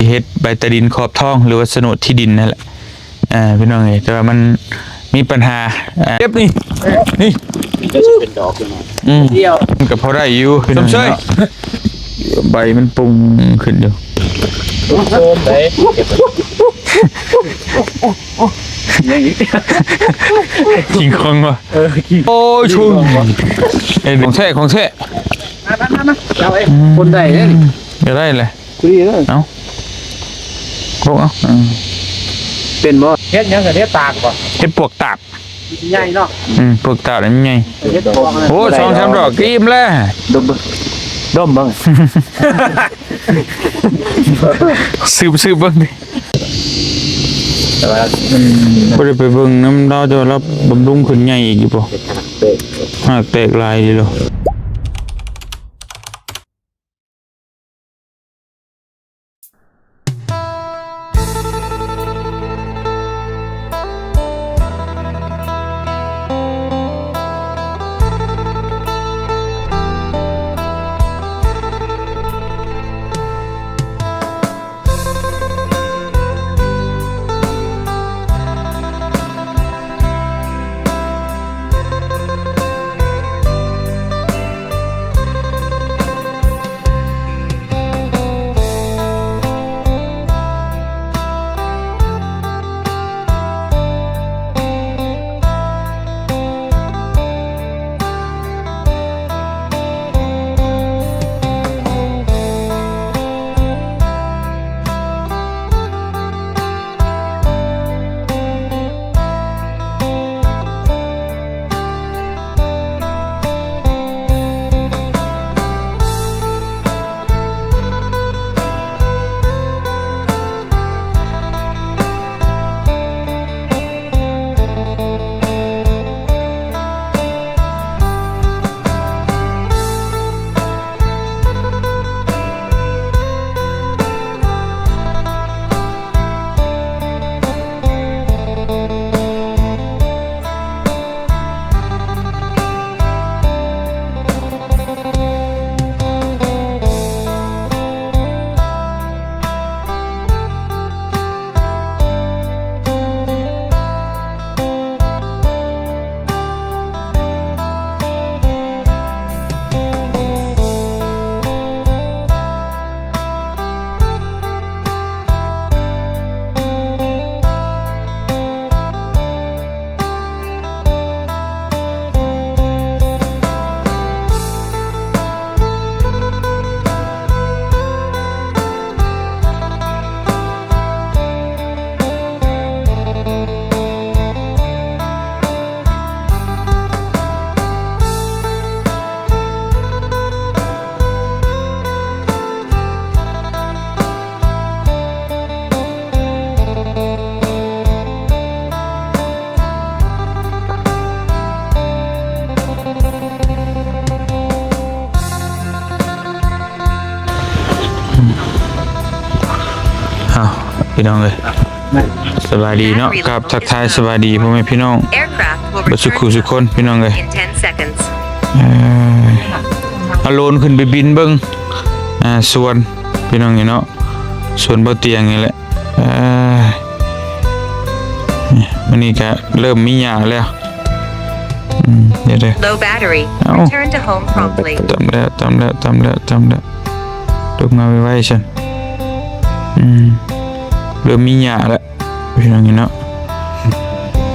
ເຮັດໃບຕາດິນຂອບທອງ ຫຼືວ່າໂສນດທີ່ດິນນັ້ນແຫຼະ ເອີ ພີ່ນ້ອງເອີຍ. ແຕ່ວ່າມັນມີບັນຫາ ເອີ ເກັບນີ້ ນີ້ ມັນຈະເປັນດອກຢູ່ເນາະ ອືມ ດຽວ ມັນກໍພໍໄດ້ຢູ່ພີ່ນ້ອງເນາະ ໃບມັນປຸງຂຶ້ນຢູ່ ໂຊມເດ້ ຄິງຄອງວະ ເອີ ໂອ້ຍ ຊຸງ ເອີ ຂອງແທ້ ຂອງແທ້ ມາ ມາ ມາ ເອົາເອງ ຄົນໄດ້ເດ້ ກໍໄດ້ແຫຼະ ພໍດີເດີ ເອົາ ໂອ້ ເອົາ ເປັນບໍ່? ເຮັດຫຍັງ? ເຮັດຕາກບໍ່? ເຮັດປວກຕາກ ໃຫຍ່ເນາະ ອືມ ປວກຕາກນີ້ມັນໃຫຍ່ ເຮັດປວກ ໂອ້ ສອງສາມດອກກໍອີ່ມແລ້ວ ດົມເບິ່ງ ດົມເບິ່ງ ສືບ ສືບເບິ່ງ ແຕ່ວ່າມັນບໍ່ໄດ້ໄປເບິ່ງນຳລາວ ແຕ່ວ່າລາວບຳລຸງຂຶ້ນໃຫຍ່ອີກຢູ່ບໍ່? ຮາກແຕກຫຼາຍດີໂລ. ເອົາ ພີ່ນ້ອງເອີຍ ສະບາຍດີເນາະ ກາບທັກທາຍສະບາຍດີພໍ່ແມ່ພີ່ນ້ອງເບິດສູ່ຄູ່ສູ່ຄົນ ພີ່ນ້ອງເອີຍ. ເອີ ເອົາໂລນຂຶ້ນໄປບິນເບິ່ງ ອ່າ ສວນ ພີ່ນ້ອງເອີຍເນາະ ສວນບໍ່ຕຽງນີ້ແຫຼະ. ເອີ ນີ້ ມື້ນີ້ກະເລີ່ມມີຫຍ້າແລ້ວ. ອືມ ດຽວເດີ Low battery. ເອົ້າ Return to home promptly. ຕຳແລ້ວ ຕຳແລ້ວ ຕຳແລ້ວ ຕຳແລ້ວ ລົງມາໄວໆຊັ້ນ. ອືມ ເລີ່ມມີຫຍ້າແລ້ວ ພີ່ນ້ອງເນາະ.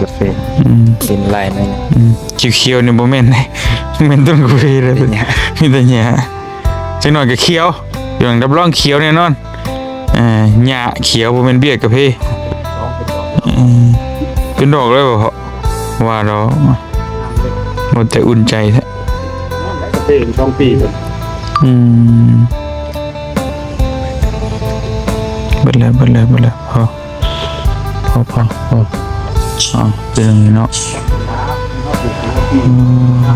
ກາເຟ ອືມ ເປັນລາຍໜຶ່ງ. ອືມ ຂຽວໆນີ້ບໍ່ແມ່ນເດ້ ແມ່ນຕົ້ນກາເຟເດ້ ມີແຕ່ຫຍ້າ ມີແຕ່ຫຍ້າ. ຈັກໜ້ອຍກໍຂຽວ ຢູ່ ຮັບຮອງຂຽວແນ່ນອນ. ເອີ ຫຍ້າຂຽວ ບໍ່ແມ່ນເບ້ຍກາເຟ. ເອີ ເປັນດອກເລີຍບໍ່? ວ່າດອກ ບໍ່ແຕ່ອຸ່ນໃຈແທ້. ກາເຟສອງປີ. ອືມ ເບິດແລ້ວ ເບິດແລ້ວ ເບິດແລ້ວ ພໍ ພໍ ພໍ ພໍ ເປັນຫຍັງເນາະ. ອືມ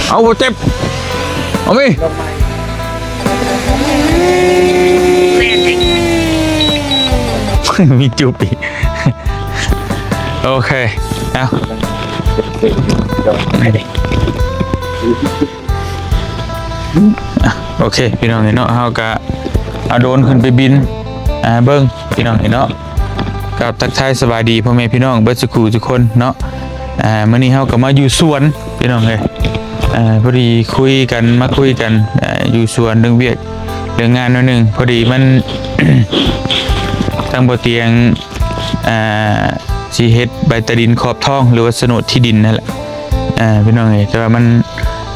ເອົາ ບໍ່ເຈັບ ເອົາມີ. Landing. ມີຈູບອີກ. ໂອເຄ ເອົາ ໂອເຄ ພີ່ນ້ອງເອີຍເນາະ, ເຮົາກະເອົາໂດຣນຂຶ້ນໄປບິນ ອ່າ ເບິ່ງ ພີ່ນ້ອງເອີຍເນາະ. ກະທັກທາຍສະບາຍດີພໍ່ແມ່ພີ່ນ້ອງເບິດສູ່ຄູ່ສູ່ຄົນເນາະ. ອ່າ ມື້ນີ້ເຮົາກະມາຢູ່ສວນ ພີ່ນ້ອງເອີຍ. ເອີ ພໍດີຄຸຍກັນ ມາຄຸຍກັນ ເອີ ຢູ່ສວນເລື່ອງວຽກເລື່ອງງານໜ້ອຍໜຶ່ງ. ພໍດີມັນ ທາງບໍ່ຕຽງ ອ່າ ຊິເຮັດໃບຕາດິນຂອບທອງ ຫຼືວ່າສະໂໜດທີ່ດິນນັ້ນແຫຼະ ເອີ ພີ່ນ້ອງເອີຍ. ແຕ່ວ່າມັນ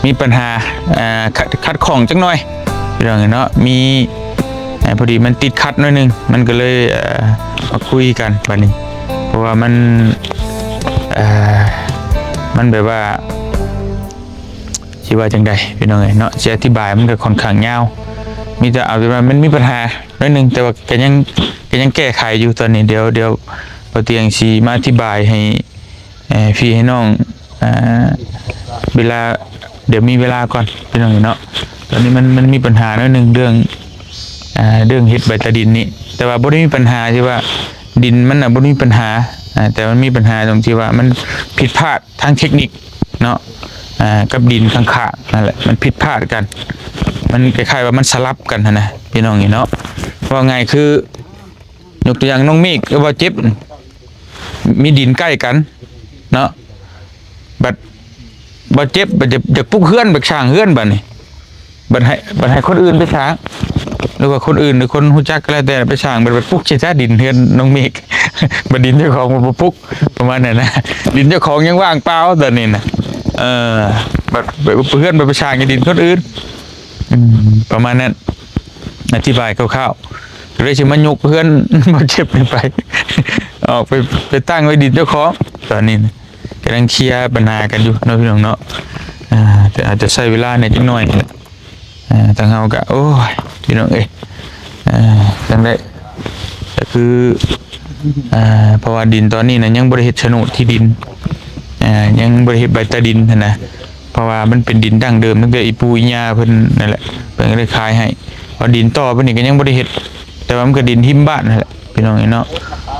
ມີບັນຫາ ອ່າ ຂັດ ຂັດຂ້ອງຈັກໜ້ອຍ ພີ່ນ້ອງເອີຍເນາະ, ມີ ອ່າ ພໍດີມັນຕິດຂັດໜ້ອຍໜຶ່ງ ມັນກໍເລີຍ ເອີ ມາຄຸຍກັນບັດນີ້ ເພາະວ່າມັນ ເອີ ມັນແບບວ່າ ຊິວ່າຈັ່ງໃດ ພີ່ນ້ອງເອີຍເນາະ, ຊິອະທິບາຍມັນກໍຂ້ອນຂ້າງຍາວ. ມີແຕ່ເອົາແຕ່ວ່າມັນມີບັນຫາໜ້ອຍໜຶ່ງ ແຕ່ວ່າກໍຍັງ ກໍຍັງແກ້ໄຂຢູ່ຕອນນີ້. ດຽວ ດຽວບໍ່ຕຽງຊິມາອະທິບາຍໃຫ້ ເອີ ພີ່ໃຫ້ນ້ອງ ເອີ ເວລາ ດຽວມີເວລາກ່ອນ ພີ່ນ້ອງເນາະ. ຕອນນີ້ມັນ ມັນມີບັນຫາໜ້ອຍໜຶ່ງເລື່ອງ ເອີ ເລື່ອງເຮັດໃບຕາດິນນີ້, ແຕ່ວ່າບໍ່ໄດ້ມີບັນຫາທີ່ວ່າດິນມັນນະບໍ່ໄດ້ມີບັນຫາ ເອີ ແຕ່ມັນມີບັນຫາຕົງທີ່ວ່າມັນຜິດພາດທາງເທັກນິກເນາະ ເອີ ກັບດິນຂ້າງໆນັ້ນແຫຼະ ມັນຜິດພາດກັນ, ມັນຄ້າຍໆວ່າມັນສະຫຼັບກັນຫັ້ນນະ ພີ່ນ້ອງເນາະ. ເວົ້າງ່າຍຄື ຍົກຕົວຢ່າງນ້ອງເມກກັບບ່າວເຈັບ ມີດິນໃກ້ກັນເນາະ, ບັດບ່າວເຈັບ ບັດຢາກ ຢາກປຸກເຮືອນ ຢາກສ້າງເຮືອນ ບັດນີ້ ບັດໃຫ້ ບັດໃຫ້ຄົນອື່ນໄປສ້າງ ຫຼືວ່າຄົນອື່ນ ຫຼືຄົນຮູ້ຈັກກໍແລ້ວແຕ່ໄປສ້າງ ບັດ ບັດປຸກໃສ່ຊະດິນເຮືອນນ້ອງເມກ ບັດດິນເຈົ້າຂອງບໍ່ປຸກ ປະມານນັ້ນນະ. ດິນເຈົ້າຂອງຍັງວ່າງເປົ່າຕອນນີ້ນະ ເອີ ບັດ ບັດປຸກເຮືອນ ບັດໄປສ້າງຢູ່ດິນຄົນອື່ນ ອືມ ປະມານນັ້ນ. ອະທິບາຍຄ່າວໆ ກໍເລີຍຊິມາຍົກເຮືອນບ່າວເຈັບນີ້ໄປ ອອກໄປ ໄປຕັ້ງໄວ້ດິນເຈົ້າຂອງ. ຕອນນີ້ນະ ກຳລັງເຄລຍບັນຫາກັນຢູ່ເນາະ ພີ່ນ້ອງເນາະ, ອາ ແຕ່ອາດຈະໃຊ້ເວລາແດ່ຈັກໜ້ອຍ. ອ່າ ທາງເຮົາກະ ໂອ້ຍ ພີ່ນ້ອງເອີຍ ອ່າ ຈັ່ງໃດ ກະຄື ອ່າ ເພາະວ່າດິນຕອນນີ້ນະ ຍັງບໍ່ໄດ້ເຮັດໂສນດທີ່ດິນ ອ່າ ຍັງບໍ່ໄດ້ເຮັດໃບຕາດິນຫັ້ນນະ, ເພາະວ່າມັນເປັນດິນດັ້ງເດີມ ຕັ້ງແຕ່ອີ່ປູ່ອີ່ຍ່າເພິ່ນນັ້ນແຫຼະ ເພິ່ນກໍໄດ້ຂາຍໃຫ້. ເພາະດິນຕໍ່ໄປນີ້ກໍຍັງບໍ່ໄດ້ເຮັດ ແຕ່ວ່າມັນກໍດິນຮິມບ້ານຫັ້ນແຫຼະ ພີ່ນ້ອງເອີຍເນາະ.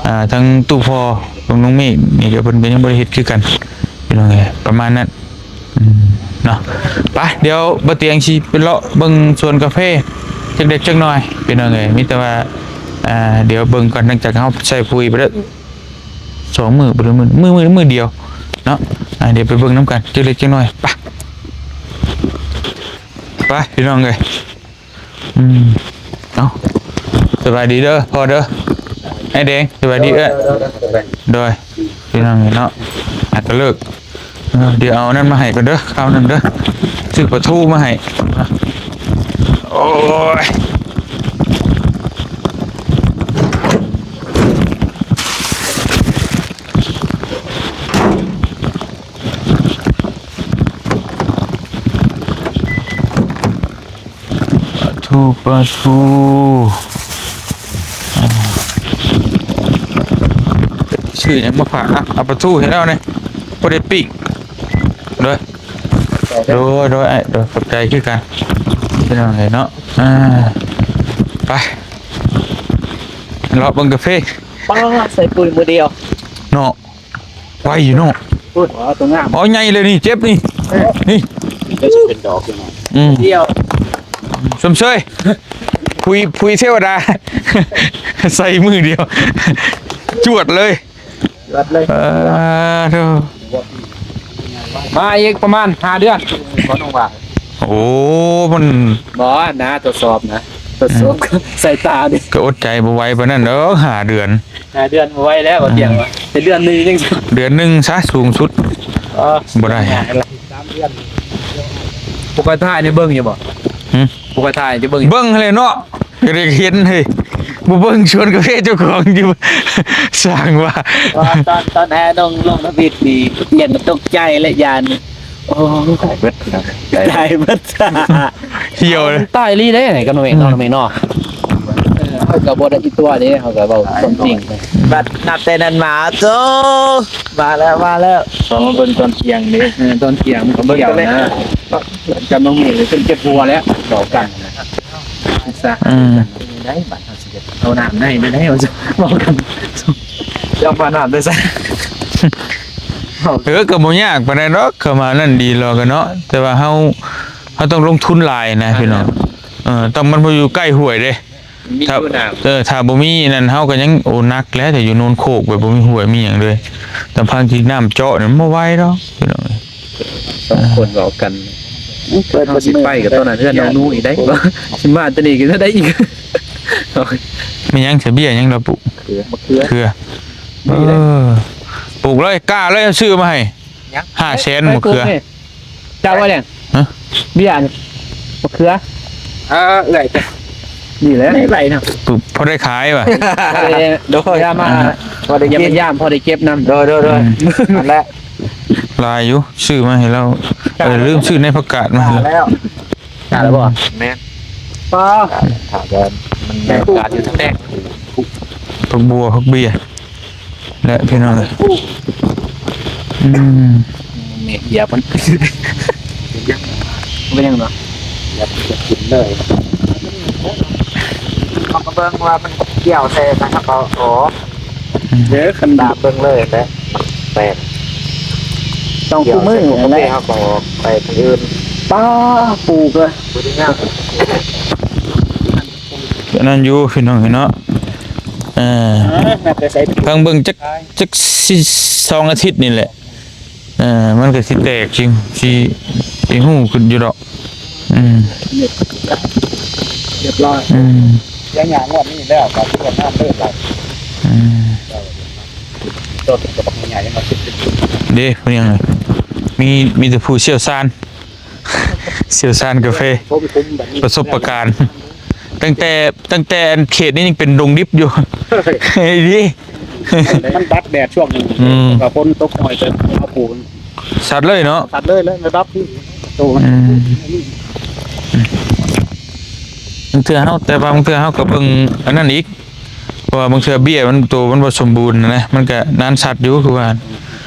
ອ່າ ທັງຕູ້ພໍ່ຂອງນ້ອງເມກນີ້ກໍ ເພິ່ນກໍຍັງບໍ່ໄດ້ເຮັດຄືກັນ ພີ່ນ້ອງເອີຍ ປະມານນັ້ນ. ອືມ ເນາະ ໄປ ດຽວບ່າວຕຽງຊິໄປເລາະເບິ່ງສວນກາເຟຈັກເລັກຈັກນ້ອຍ ພີ່ນ້ອງເອີຍ. ມີແຕ່ວ່າ ອ່າ ດຽວເບິ່ງກ່ອນ ຫຼັງຈາກເຮົາໃສ່ປຸ໋ຍໄປແລ້ວ ສອງມື້ບໍ່ ຫຼືມື້ ມື້ ມື້ດຽວເນາະ. ອ່າ ດຽວໄປເບິ່ງນຳກັນຈັກເລັກຈັກນ້ອຍ. ໄປ ໄປ ພີ່ນ້ອງເອີຍ. ອືມ ເອົາ ສະບາຍດີເດີພໍ່ເດີ ອ້າຍແດງ ສະບາຍດີເອື້ອຍ. ໂດຍ ພີ່ນ້ອງເນາະ ອາດຈະເລີກ ເອີ ດຽວເອົານັ້ນມາໃຫ້ກ່ອນເດີ ຄາວໜຶ່ງເດີ ຊື້ປາທູມາໃຫ້. ໂອ້ຍ ປາທູ ປາທູ ຊື້ຫຍັງມາຝາກ? ອ່ະ ເອົາປາທູໃຫ້ລາວແດ່ ບໍ່ໄດ້ປີ້ງ. ໂດຍ ໂດຍ ໂດຍ ອ້າຍ ໂດຍ ຂອບໃຈຄືກັນ ພີ່ນ້ອງເອີຍເນາະ. ອ່າ ໄປ ເລາະເບິ່ງກາເຟ. ປ້າ ໃສ່ປຸ໋ຍມື້ດຽວເນາະ. ໄວຢູ່ເນາະ. ພຸ້ນ ເອົາຕົວງາມ ເອົາໃຫຍ່ເລີຍນີ້ ເຈັບນີ້ ນີ້ ດຽວຊິເປັນດອກຢູ່ນະ. ອືມ ດຽວ ຊົມເຊີຍ ປຸ໋ຍ ປຸ໋ຍເທວະດາ ໃສ່ມື້ດຽວ ຈວດເລີຍ ຈວດເລີຍ. ເອີ ໂທ້ ມາອີກປະມານຫ້າເດືອນ ບໍ່ຕ້ອງວ່າ. ໂອ້ ມັນ ບໍ່ນະ ທົດສອບນະ ທົດສອບ ອືມ ສາຍຕານີ້ ກໍອົດໃຈບໍ່ໄຫວປານນັ້ນດອກ ຫ້າເດືອນ. ຫ້າເດືອນບໍ່ໄຫວແລ້ວ ອືມ ວ່າຕຽງວ່າ ແຕ່ເດືອນໜຶ່ງຍັງ ເດືອນໜຶ່ງຊະສູງສຸດ. ອໍ ບໍ່ໄດ້ ສາມເດືອນ. ຜູ້ຂ້ອຍຖ່າຍນີ້ເບິ່ງຢູ່ບໍ່? ຫຶ? ຜູ້ຂ້ອຍຖ່າຍຈະເບິ່ງຢູ່ ເບິ່ງຫັ້ນແຫຼະເນາະ ກໍໄດ້ເຫັນເຮີ້ຍ ບໍ່ເບິ່ງສວນກາເຟເຈົ້າຂອງຢູ່ ສ້າງວ່າ. ຕອນ ຕອນ ຕອນແອລົງ ລົງທະວິດນີ້ ຕຽງກໍຕົກໃຈແລະ ຢ້ານ. ໂອ້ ຕາຍເບິດ ຕາຍເບິດ ຫ່ຽວເລີຍ ຕາຍອີ່ຫຼີເດ້ ກັບນ້ອງເມກເນາະ ນ້ອງເມກເນາະ. ເອີ ເຮົາກໍບໍ່ໄດ້ອີ່ຕົວເດ້ ເຮົາກໍເວົ້າຄວາມຈິງ. ບັດນັບແຕ່ນັ້ນມາ ໂຕ ມາແລ້ວ ມາແລ້ວ. ຕ້ອງມາເບິ່ງຕອນທ່ຽງເດ້. ເອີ ຕອນທ່ຽງມັນກໍເບິ່ງນະ ກັບນ້ອງເມກເພິ່ນເຈັບຫົວແລ້ວ ເວົ້າກັນນະ. ອືມ ໄດ້ບັດເຮົາຊິເຮັດ ເອົານ້ຳໃຫ້ແດ່ ເວົ້າກັນ ຈະເອົານ້ຳໄດ້ໃສ? ເອີ ກໍບໍ່ຍາກປານໃດດອກ ເຂົ້າມານັ້ນດີລອກະເນາະ ແຕ່ວ່າເຮົາ ເຮົາຕ້ອງລົງທຶນຫຼາຍນະພີ່ນ້ອງ. ເອີ ຕ້ອງ ມັນບໍ່ຢູ່ໃກ້ຫ້ວຍເດ້. ມີ ຖ້າ ຢູ່ນ້ຳ ເອີ ຖ້າບໍ່ມີນັ້ນ ເຮົາກໍຍັງ ໂອ້ ໜັກແຫຼະ ແຕ່ຢູ່ໂນນໂຄກ ແບບບໍ່ມີຫ້ວຍມີຫຍັງເລີຍ. ລຳພັງທີ່ນ້ຳເຈາະນີ້ ມັນບໍ່ໄຫວດອກພີ່ນ້ອງເອີຍ. ສອງຄົນເວົ້າກັນ ເຮົາຊິໄປກັບຕອນນັ້ນເຮືອນນ້ອງໜູອີກໄດ໋ ຊິມາຕອນນີ້ກໍໄດ້ອີກ. ແມ່ນຫຍັງ ສະເບ້ຍຫຍັງລາວປູກ? ເຂືອ ເຂືອ ເອີ ປູກເລີຍ ກ້າເລີຍ ຊື້ມາໃຫ້ ຫຍັງ ຫ້າແສນ ມະເຂືອ. ເຈົ້າວ່າແດງ ຮະ ເບ້ຍ ມະເຂືອ. ເອີ ເອື້ອຍ ນີ້ແຫຼະ ໄດ້ໄວເນາະ ພໍໄດ້ຂາຍວ່າ ໂດຍ ຍາມມາ ພໍໄດ້ກິນ ຢາມມາຢາມ ພໍໄດ້ເກັບນຳ. ໂດຍ ໂດຍ ໂດຍ ອືມ ນັ້ນແຫຼະ ຫຼາຍຢູ່ ຊື້ມາໃຫ້ລາວ. ເອີ ລືມຊື້ໃນຜັກກາດມາໃຫ້ລາວແລ້ວ. ກາດແລ້ວບໍ່? ແມ່ນ ປ້າ ຖ້າແຕ່ມັນກາດຢູ່ທາງແດງ ຜັກບົວ ຜັກເບ້ຍ ແຫຼະພີ່ນ້ອງເອີຍ. ອືມ ແມ່ນ ຢາມັນ ເປັນຫຍັງ ເປັນຫຍັງເນາະ? ຢາກ ຢາກກິນເລີຍ ເຮົາກໍເບິ່ງວ່າມັນກ່ຽວໃສ່ ແລ້ວເຮົາກໍອອກ. ອືມ ເດີ ຄັນດາບເບິ່ງເລີຍແຫຼະ ແປນ ຕ້ອງຄູ່ມື້ນັ້ນແຫຼະ ເຮົາກໍອອກໄປທາງອື່ນ. ປ້າ ປູກເລີຍ ບໍ່ໄດ້ຍາກ ອັນນັ້ນຢູ່ພີ່ນ້ອງເນາະ. ເອີ ເອີ ໜ້າຈະໃຊ້ ເບິ່ງ ເບິ່ງຈັກ ຈັກຊິ ສອງອາທິດນີ້ແຫຼະ. ເອີ ມັນກໍຊິແຕກ ຊິ ຊິ ຊິຮູ້ຂຶ້ນຢູ່ດອກ. ອືມ ຮຽບຮ້ອຍ ອືມ ເສຍຫຍ້າງວດນີ້ແລ້ວກໍຮວດນ້ຳເລີຍ. ອືມ ຕົ້ນກໍບັກໃຫຍ່ ຍັງມາເກັບ ເດ້ ເພິ່ນຍັງ ມີ ມີແຕ່ຜູ້ຊ່ຽວຊານ ຊ່ຽວຊານກາເຟ ປະສົບປະການ ຕັ້ງແຕ່ ຕັ້ງແຕ່ອັນເຂດນີ້ຍັງເປັນດົງດິບຢູ່ ເອີຍ ອີ່ຫຼີ ມັນບັດແດດຊ່ວງໜຶ່ງ ອືມ ແລ້ວກໍຝົນຕົກໜ້ອຍ ແຕ່ເອົາປູນ ສັດເລີຍເນາະ ສັດເລີຍ ແລ້ວລະດັບນີ້ ໂຕ ອືມ ບາງເທື່ອເຮົາ ແຕ່ວ່າບາງເທື່ອເຮົາກໍເບິ່ງອັນນັ້ນອີກ ເພາະວ່າບາງເທື່ອເບ້ຍມັນ ໂຕມັນບໍ່ສົມບູນນະ ມັນກະນານສັດຢູ່ ຄືວ່າ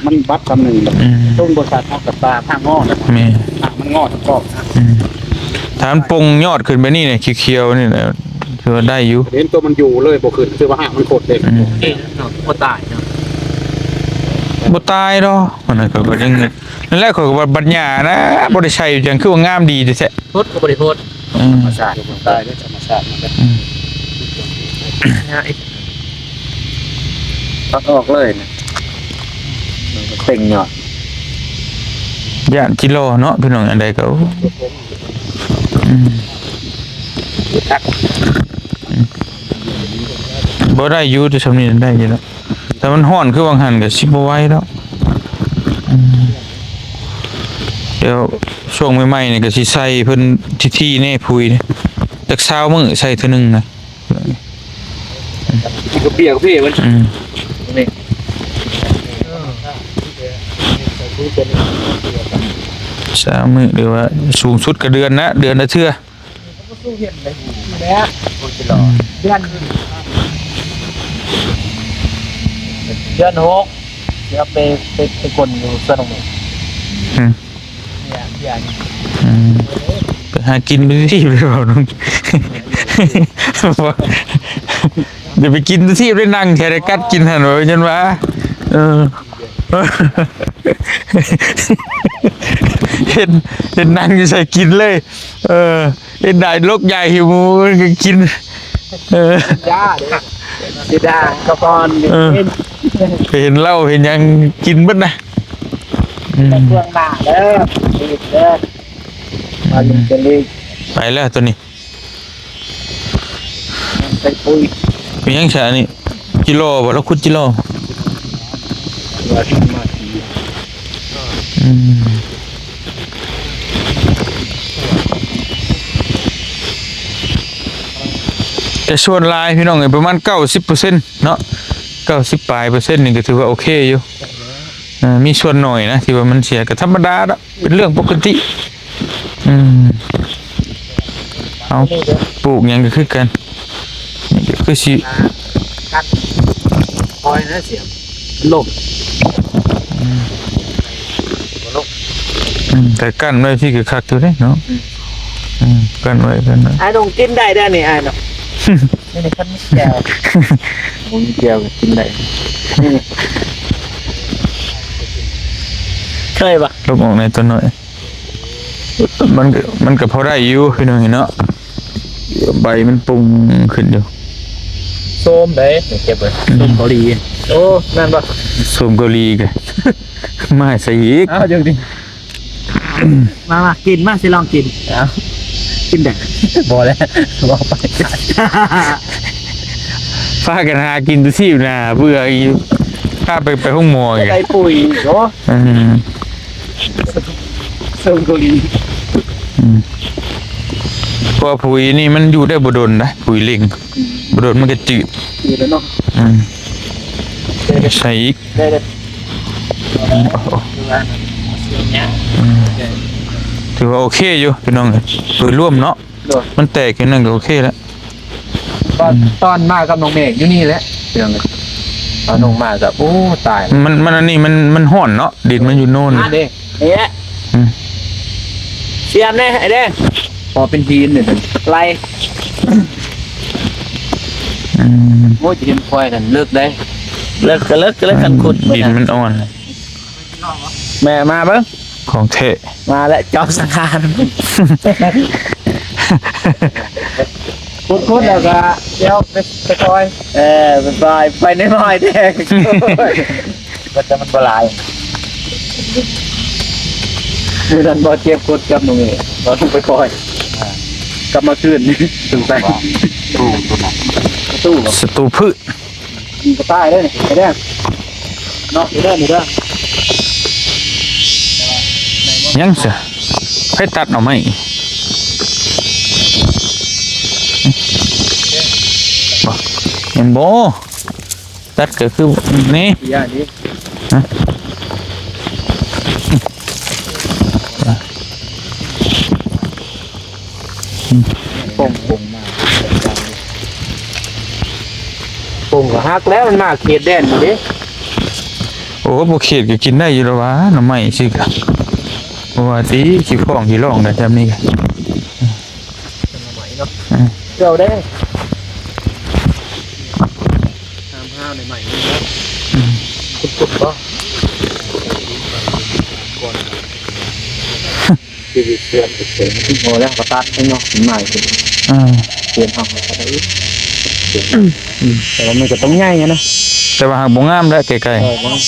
ມັນບັດສ່ຳໜຶ່ງ ອືມ ຕົ້ນບໍ່ສັດ ເຮົາກະປາທາງງໍນະ ແມ່ນ ທາງມັນງໍທັງກອກນະ ອືມ ຖ້າມັນປົ່ງຍອດຂຶ້ນໄປນີ້ນະ ຂຽວໆນີ້ນະ ຖືວ່າໄດ້ຢູ່ ເຫັນໂຕມັນຢູ່ເລີຍ ບໍ່ຂຶ້ນ ຄືວ່າຮາກມັນໂຄດເດ້ ອືມ ບໍ່ຕາຍເນາະ ບໍ່ຕາຍດອກ ອັນນັ້ນຂ້ອຍກໍຍັງ ນັ້ນແຫຼະ ຂ້ອຍກໍວ່າບັດຫຍ້ານະ ບໍ່ໄດ້ໃສ່ຫຍັງ ຄືວ່າງາມດີແທ້ໆ ໂພດກໍບໍ່ໄດ້ໂພດ ອືມ ທຳມະຊາດ ຕາຍເດ້ ທຳມະຊາດ ອືມ ຕັດອອກເລີຍນະ ເຕັງຍອດ ຢ້ານຈິລໍເນາະ ພີ່ນ້ອງ ອັນໃດກໍ ອືມ ອືມ ບໍ່ໄດ້ຢູ່ ແຕ່ຊ່ຳນີ້ໄດ້ຢູ່ແລ້ວ ຖ້າມັນຮ້ອນຄືຫວ່າງຫັ້ນກໍຊິບໍ່ໄຫວດອກ ອືມ ແລ້ວຊ່ວງໃໝ່ໆນີ້ກໍຊິໃສ່ເພິ່ນຖີ່ໆແດ່ ປຸ໋ຍນີ້ ຈັກຊາວມື້ໃສ່ເທື່ອໜຶ່ງນະ ກິນກັບເບຍກັບເພມັນ ອືມ ຊາວມື້ ຫຼືວ່າສູງສຸດກໍເດືອນນະ ເດືອນລະເທື່ອ ແລ້ວ ອືມ ເດືອນ ເດືອນຫົກ ຊິເອົາໄປ ໄປ ໄປກົນຢູ່ສວນຂອງ ອືມ ເບຍ ເບຍ ອືມ ໄປຫາກິນໄປຊິ ໄປເວົ້ານຳ ຢ່າໄປກິນທີ່ໄດ້ນັ່ງແທ້ ໄດ້ກັດກິນຫັ້ນ ວ່າຊັ້ນວ່າ ເອີ ເຫັນ ເຫັນນັ່ງຢູ່ໃສກິນເລີຍ ເອີ ເຮັດໄດ້ລົກຢາຍຫິວໝູກໍກິນ ເອີ ຢ່າເດ້ ຊິໄດ້ກໍກ່ອນ ເອີ ໄປເຫັນເຫຼົ້າເຫັນຫຍັງກິນເບິດນະ ອືມ ເບື້ອງໜ້າເດີ ເດີ ມາຫຼິ້ນກັນອີກ ໄປແລ້ວຕົວນີ້ ໃສ່ປຸ໋ຍ ມີຫຍັງຊະອັນນີ້ ຈິລໍບໍ່? ລາວຂຸດຈິລໍ ວ່າຊິມາ ອືມ ແຕ່ສ່ວນຫຼາຍພີ່ນ້ອງເອີຍ ປະມານເກົ້າສິບເປີເຊັນເນາະ ເກົ້າສິບປາຍເປີເຊັນນີ້ກໍຖືວ່າໂອເຄຢູ່ ເອີ ມີສ່ວນໜ້ອຍນະທີ່ວ່າມັນເສຍ ກໍທຳມະດາດອກ ເປັນເລື່ອງປົກກະຕິ ອືມ ເອົາ ປູກຫຍັງກໍຄືກັນ ນີ້ກໍຄືຊິ ກັນ ຄອຍນະ ສຽມລົມ ອືມ ບໍ່ລົມ ອືມ ແຕ່ກັ້ນໄວ້ພີ້ກໍຄັກຢູ່ເດ້ເນາະ ອືມ ອືມ ກັ້ນໄວ້ ກັ້ນໄວ້ ອ້າຍນ້ອງກິນໄດ້ເດ້ນີ້ ອ້າຍນ້ອງ ນີ້ ນີ້ຄັນມີແຈ່ວ ບໍ່ມີແຈ່ວກໍກິນໄດ້. ນີ້ ເຄີຍບໍ່? ລົບອອກແດ່ຕົວນ້ອຍ. ມັນກໍ ມັນກໍພໍໄດ້ຢູ່ພີ່ນ້ອງເນາະ ໃບມັນປຸງຂຶ້ນຢູ່. ໂຊມເດ້ ເກັບໄວ້ ອືມ ໂຊມເກົາຫຼີ. ໂອ້ ແມ່ນບໍ່? ໂຊມເກົາຫຼີກະ ມາໃສ່ອີກ. ເອົາຈັ່ງນີ້ ມາ ມາກິນ ມາ ຊິລອງກິນ. ເອົາ ກິນໄດ້. ບໍ່ແລ້ວ ບໍ່ໄປ. ພາກັນຫາກິນແຕ່ຊີບນະ ເບື່ອອີກ ພາໄປ ໄປໂຮງໝໍອີກ. ໄດ້ປຸ໋ຍເນາະ. ອືມ ເຊິ່ງໂຕນີ້ ອືມ ເພາະວ່າປຸ໋ຍນີ້ມັນຢູ່ໄດ້ບໍ່ດົນນະ ປຸ໋ຍເລັ່ງ ອືມ ບໍ່ດົນມັນກໍຈືດ ຈືດແລ້ວເນາະ. ອືມ ໃສ່ອີກ ໄດ້ ໄດ້ ອືມ ຖືວ່າໂອເຄຢູ່ພີ່ນ້ອງເອີຍ ໂດຍລວມເນາະ. ໂດຍ ມັນແຕກຢູ່ນັ້ນກໍໂອເຄແລ້ວ. ຕອນ ອືມ ຕອນມາກັບນ້ອງເມກຢູ່ນີ້ແຫຼະ ພີ່ນ້ອງເອີຍ ຕອນນ້ອງມາກໍ ໂອ້ ຕາຍ ມັນ ມັນ ອັນນີ້ມັນ ມັນຮ້ອນເນາະ ດິນມັນຢູ່ໂນນ ນີ້ເດ້ ນີ້ແຫຼະ. ອືມ ສຽມແດ່ ໄອ້ແດງ ພໍເປັນຫີນນີ້ ໄຫຼ. ອືມ ໂອ້ຍ ຈະເຫັນຄວາຍນັ້ນເລິກເດ້ ເລິກກໍເລິກ ກໍເລິກ ຄັນຂຸດ ດິນມັນອ່ອນ. ແມ່ມາເບິ່ງ ຂອງແທ້ ມາແລ້ວ ຈອມສັງຫານ. ຂຸດໆ ແລ້ວກໍດຽວໄປ ໄປປ່ອຍ ເອີ ໄປປ່ອຍ ໄປໃນໝ້ອຍແດງ ມັນ ແຕ່ມັນບໍ່ຫຼາຍ. ມື້ນັ້ນບໍ່ເຈັບກົດກັບມື້ນີ້ ບໍ່ໄປປ່ອຍ ອ່າ ກັບມາຄືນ ເປັນໄປ ຕູ້ຕົວນັ້ນ ຕູ້ ສັດຕູພືດ. ກະຕ່າຍເດ້ນີ້ ໄອ້ແດງ ເນາະ ນີ້ເດີ ນີ້ເດີ. ຍັງຊະ ໃຜຕັດເອົາໄມ້ ບໍ່ ແມ່ນບໍ່? ຕັດກໍຄືນີ້ ຢ່ານີ້ ຮະ ປົງ ປົງມາ ປົງກໍຫັກແລ້ວ ມັນມາເຂດແດນນີ້ເດ້. ໂອ້ ບໍ່ເຂດກໍກິນໄດ້ຢູ່ແລ້ວຫວາ ໜໍ່ໄມ້ຊື່ກະ ບໍ່ວ່າຕິ ຂີ້ຂ້ອງຂີ້ລ່ອງກັນຊ່ຳນີ້ກະ ໜໍ່ໄມ້ເນາະ ອືມ ເຈົ້າເດ້ ຫ້າມຫ້າວໃນໄມ້ນີ້ເນາະ ອືມ ຂຸດໆ ບໍ່ ຊີວິດເຊື່ອມເສີມ ໂອ້ ແລ້ວກໍຕັດເນາະ ເປັນໄມ້ ອ່າ ເປັນເຮົາກໍຕັດອີກ ອືມ ແຕ່ວ່າມັນກໍຕ້ອງໃຫຍ່ນະ ແຕ່ວ່າຫາກບໍ່ງາມແຫຼະ ໃກ້ໆ ເອີ ບໍ່ງາມ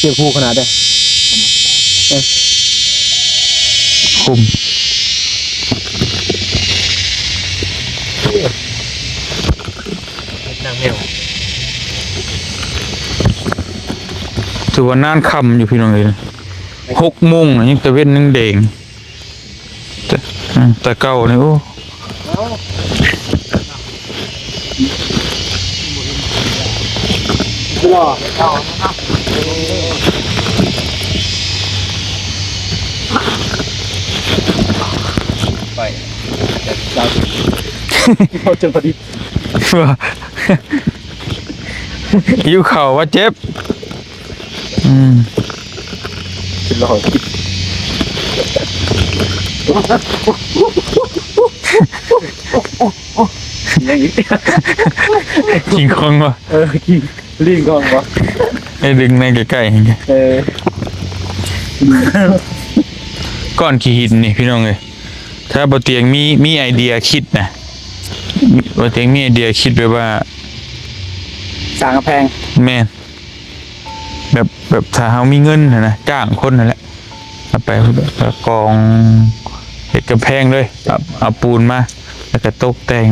ເຈັບຫູຂະໜາດໃດ ເອີ ຄຸມ ນາງແມວ ຖືວ່ານານຄ່ຳຢູ່ ພີ່ນ້ອງເອີຍ. ຫົກໂມງ ຍັງຕາເວັນຍັງແດງ ແຕ່ ອືມ ແຕ່ເກົ່ານີ້ ໂອ້ ໄປ ແຕ່ເຊົ້າ ເຂົາຈະບໍ່ໄດ້ ວ່າ ຫິວເຂົ້າວ່າເຈັບ ອືມ ກິນເຫຼົ້າກິນ ກິນຂອງບໍ່? ເອີ ກິນ ລິງຂອງບໍ່? ໃຫ້ດຶງໃນໃກ້ໆ ເອີ ກ້ອນຂີ້ຫີນນີ້ ພີ່ນ້ອງເອີຍ. ຖ້າບໍ່ຕຽງມີ ມີໄອເດຍຄິດນະ ບໍ່ຕຽງມີໄອເດຍຄິດແບບວ່າ ສ້າງກຳແພງ ແມ່ນ ແບບ ແບບຖ້າເຮົາມີເງິນຫັ້ນນະ ຈ້າງຄົນຫັ້ນແຫຼະ ເອົາໄປ ແລ້ວກອງເຮັດກຳແພງເລີຍ ເອົາ ເອົາປູນມາ ແລ້ວກໍຕົກແຕ່ງ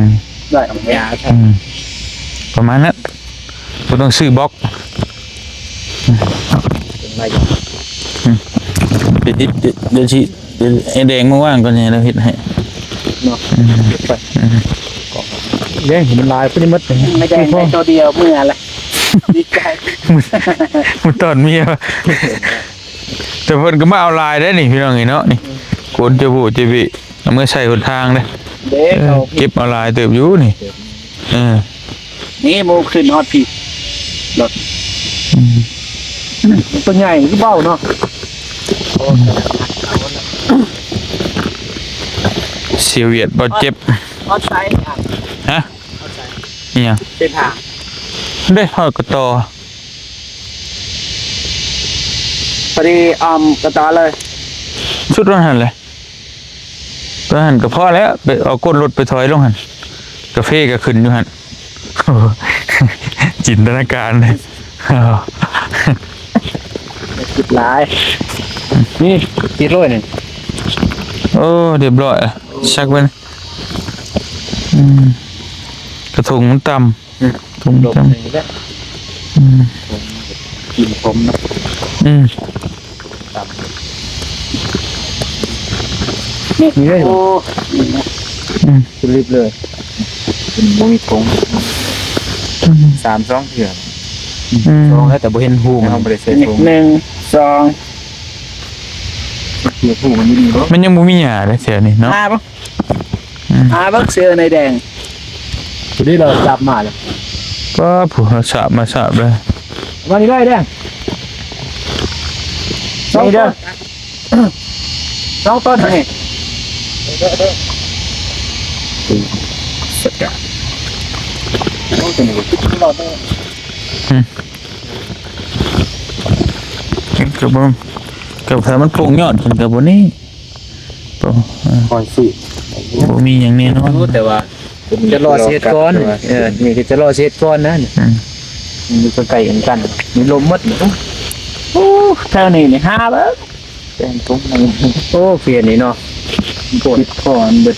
ອືມ ປະມານນັ້ນ. ບໍ່ຕ້ອງຊື້ບລັອກ ອືມ ດຽວຊິ ດຽວຊິ ດຽວໄອ້ແດງມາວາງກ່ອນ ໃຫ້ລາວເຮັດໃຫ້ເນາະ ອືມ ໄປ ອືມ ແດງມັນຫຼາຍພຸ້ນໝົດ ໄອ້ແດງໄດ້ໂຕດຽວເມືອລະ ດີໃຈ ມື້ຕອນເມຍ ແຕ່ເພິ່ນກໍມາເອົາຫຼາຍໄດ໋ນີ້ ພີ່ນ້ອງເອີຍເນາະ ນີ້ ໂກນຈະໂບຈະເບ ເອົາເມືອໃສ່ຫົນທາງເດ້ ເດ້ ເອີ ເອົາ ເກັບເອົາຫຼາຍເຕີບຢູ່ນີ້ ເອີ ນີ້ໝູຂຶ້ນຮອດພີ້ ລົດ ອືມ ຕົວໃຫຍ່ຄືເບົາເນາະ ອືມ ເຊ ດຽວວຽດບໍ່ເຈັບ. ຮອດໃສ? ຮະ? ຮອດໃສ? ອີຫຍັງ? ເສັ້ນທາງ. ເດ້ ຮອດກະຕໍ. ພໍດີອ້ອມກະຕໍເລີຍ. ສຸດວ່າຫັ້ນແຫຼະ. ຕອນນັ້ນກໍພໍແລ້ວ ໄປເອົາກົ້ນລົດໄປຖອຍລົງຫັ້ນ ກາເຟກໍຂຶ້ນຢູ່ຫັ້ນ. ຈິນຕະນາການເລີຍ. ຄິດຫຼາຍ. ນີ້ ຕິດໂລຍນີ້. ໂອ້ ຮຽບຮ້ອຍ ຊັກໄວ້. ອືມ ກະທົງມັນຕ່ຳ. ອືມ ຖົມ ຖົມ ນີ້ແຫຼະ. ອືມ ກິນຂົມເນາະ. ອືມ ນີ້ເດ້. ໂອ້ ອືມ ສະລິບເລີຍ. ບໍ່ມີຖົງ. ອືມ ສາມສອງເທື່ອ. ອືມ ສອງແລ້ວ ແຕ່ບໍ່ເຫັນຮູ. ເຮົາບໍ່ໄດ້ໃສ່ຖົງ. ໜຶ່ງ ສອງ ເພື່ອຜູ້ມັນຢູ່ນີ້ເນາະ. ມັນຍັງບໍ່ມີຫຍ້າເດ້ແຖວນີ້ເນາະ. ອືມ ຫາບັກເສືອໃນແດງ. ຜູ້ນີ້ລາວຈັບມາແລ້ວ. ປ້າ ຜູ້ລາວສາບມາສາບເລີຍ. ມານີ້ເລີຍແດງ. ສອງ ນີ້ເດີ ຕົ້ນ ສອງຕົ້ນນີ້. ສະກະ ໂອ້ ຕົວນີ້ກໍຄືລອດເດີ. ອືມ ກໍບໍ່ ກໍຖ້າມັນໂປ່ງຍອດຂຶ້ນກໍບໍ່ນີ້. ໂອ້ ເອີ ຄ່ອຍຊິ ບໍ່ມີຫຍັງແນ່ນອນ. ແຕ່ວ່າຈະລໍຊິເຮັດກ່ອນ. ເອີ ນີ້ກໍຈະລໍຊິເຮັດກ່ອນນະ. ອືມ ຢູ່ໃກ້ໆກັນ ມີລົມໝົດ. ໂອ້ ແຖວນີ້ນີ້ຫາເບິ່ງ. ແຕ່ງຕົງໃນ ໂອ້ ຂຽນນີ້ເນາະ ໂພດ ຂອນເບິດ